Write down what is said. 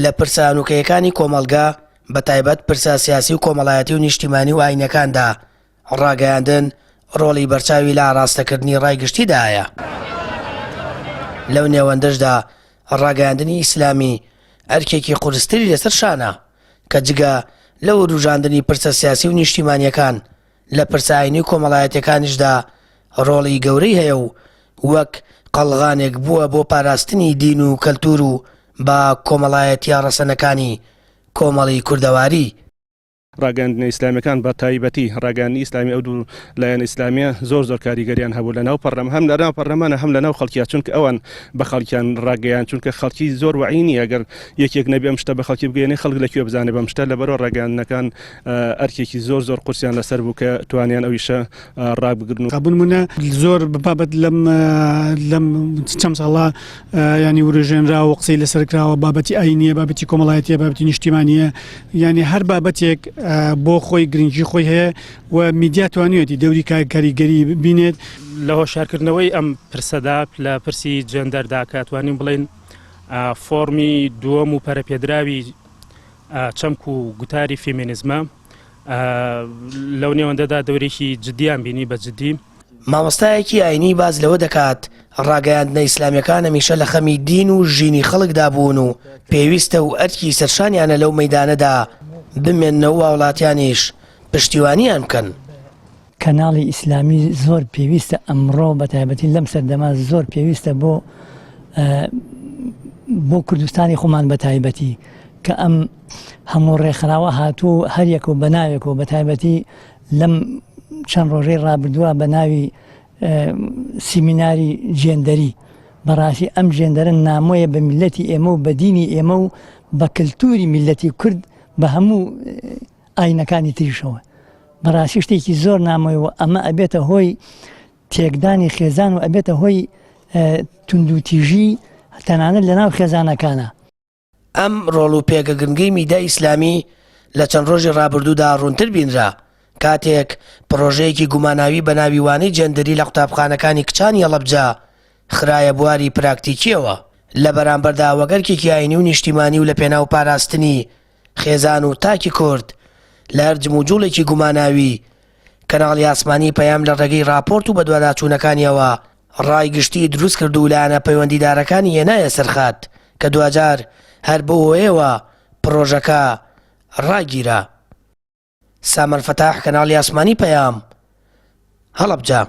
لە پرسە هەنووکەیەکانی کۆمەڵگە بە تایبەت پرسە سیاسی و کۆمەڵایەتی و نیشتیمانی و ئاینەکاندا ڕاگەیاندن ڕۆڵی بەرچاوی لە ئاڕاستەکردنی ڕای گشتیدا هەیە. لەو نێوەندەشدا ڕاگەیاندنی ئیسلامی ئەرکێکی قورستری لەسەر شانە کە جگە لە وروژاندنی پرسە سیاسی و نیشتیمانیەکان لە پرسە ئاینی و کۆمەڵایەتیەکانیشدا ڕۆڵی گەورەی هەیە و وەک قەڵغانێک بووە بۆ پاراستنی دین و کەلتور و با کۆمەڵایەتیە ڕەسەنەکانی کۆمەڵی کوردەواری. ڕاگەیاندنە ئیسلامیەکان بە تایبەتی ڕاگەیاندنی ئیسلامی ئەو دوو لایەنە ئیسلامیە زۆر زۆر کاریگەریان هەبوو لە ناو پەرلەمان هەم لە ناو پەرلەمانە هەم لە ناو خەڵکیا چونکە ئەوان بە خەڵکیان ڕاگەیان چونکە خەڵکی زۆر وەعی نییە گەر یەکێک نەبێ ئەم شتە بە خەڵکی بگەیەنێ خەڵک لە کوێ بزانێ بەم شتە لەبەرەوە ڕاگەیاندنەکان ئەرکێکی زۆر زۆر قورسیان لەسەر بوو کە توانیان ئەو ئیشە ڕابگرن و. بنمونە زۆر بابەت لەم لەم چەند ساڵە ینی وروژێنراوە و قسەی لەسەر کراوە بابەتی ئاینیە بابەتی کۆمەڵایەتیە بابەتی نیشتیمانیە یعنی هەر بابەتێک بۆ خۆی گرنگی خۆی هەیە و میدیا توانیوێتی دەوری کاریگەری بینێت. لە هۆشیارکردنەوەی ئەم پرسەدا لە پرسی جێندەردا کە توانین بڵێین فۆڕمی دووەم و پەرەپێدراوی چەمک و گوتاری فێمینیزمە لەو نێوەندەدا دەورێکی جدیان بینی بە جدی. مامۆستایەکی ئاینی باس لەوە دەکات، ڕاگەیاندنە ئیسلامیەکان هەمیشە لە خەمی دین و ژینی خەڵکدا بوون و پێویستە و ئەرکی سەرشانیانە لەو مەیدانەدا بمێننەوە و هاوڵاتیانیش پشتیوانیان بکەن. کەناڵی ئیسلامی زۆر پێویستە ئەمڕۆ بە تایبەتی لەم سەردەمە زۆر پێویستە بۆ بۆ کوردستانی خۆمان بە تایبەتی کە ئەم هەموو ڕێکخراوە هاتوو هەر یەک و بە ناوێک و بە تایبەتی لەم چەند ڕۆژەی ڕابردووە بە ناوی سیمیناری جێندەری بەڕاستی ئەم جێندەرە نامۆیە بە میلەتی ئێمە و بە دینی ئێمە و بە کەلتوری میلەتی کورد بە هەموو ئاینەکانی تریشەوە بەڕاستی شتێکی زۆر نامۆیە و ئەمە ئەبێتە هۆی تێکدانی خێزان و ئەبێتە هۆی توندوتیژی تەنانەت لەناو خێزانەکانە. ئەم ڕۆڵ و پێگە گرنگەی میدیای ئیسلامی لە چەند ڕۆژی ڕابردوودا ڕوونتر بینرا، کاتێک پڕۆژەیەکی گوماناوی بە ناوی وانەی جێندەری لە قوتابخانەکانی کچانی هەڵەبجە خرایە بواری پراکتیکییەوە، لە بەرامبەردا وەک ئەرکێکی ئایینی و نیشتیمانی و لەپێناو پاراستنی خێزان و تاکی کورد لە هەر جموجوڵێکی گوماناوی، کەناڵی ئاسمانی پەیام لە ڕێگەی ڕاپۆرت و بەدواداچوونەکانیەوە ڕای گشتی دروست کرد و لایەنە پەیوەندیدارەکانی هێنایە سەر خات کە دواجار هەر بەو هۆیەوە پڕۆژەکە ڕاگیرا. سامان فەتاح، کەناڵی ئاسمانی پەیام، هەڵەبجە.